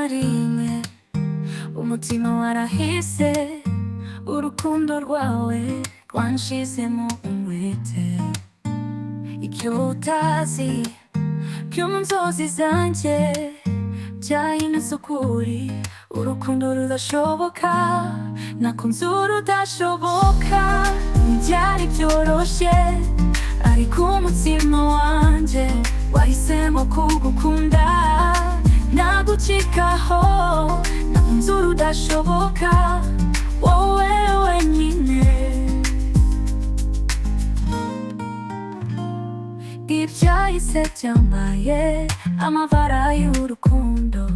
Na rimwe umutima warahise, urukundo rwawe rwanshizemo umwete. Icyo utazi byo mu nzozi zanjye byahindutse ukuri. Urukundo rudashoboka, nakunze urudashoboka. Ntibyari byoroshye, ariko umutima wanjye wahisemo kugukunda. Nagucikaho, nakunze urudashoboka, wowe wenyine. Ibyahise byambaye amabara y'urukundo,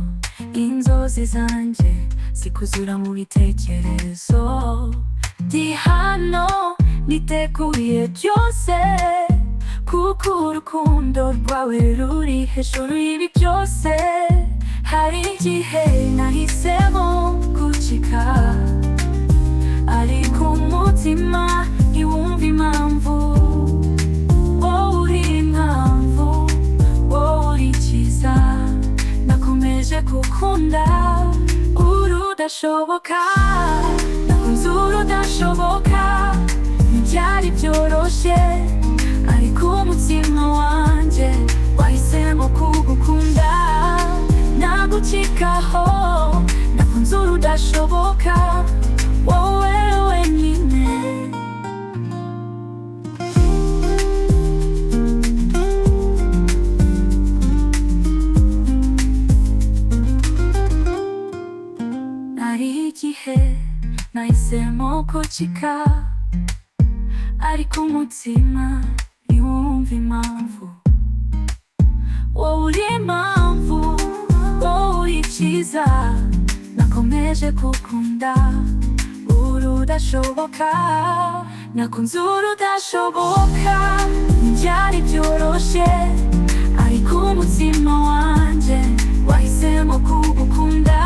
inzozi zanjye zikuzura mu bitekerezo. Ndi hano niteguye byose, kuko urukundo rwawe ruri hejuru y'ibi byose. Hari igihe nahisemo gucika, ariko umutima ntiwumva impamvu. Wowe uri impamvu, wowe uri icyiza, nakomeje gukunda urudashoboka. Nakunze urudashoboka, ntibyari byoroshye, ariko umutima wanjye wahisemo kugukunda. Nagucikaho, nakunze urudashoboka, wowe wenyine. Hari igihe nahisemo gucika, ariko umutima ntiwumva impamvu. Wowe uri impamvu, wowe uri icyiza, nakomeje gukunda urudashoboka. Nakunze urudashoboka, ntibyari byoroshye, ariko umutima wanjye wahisemo kugukunda.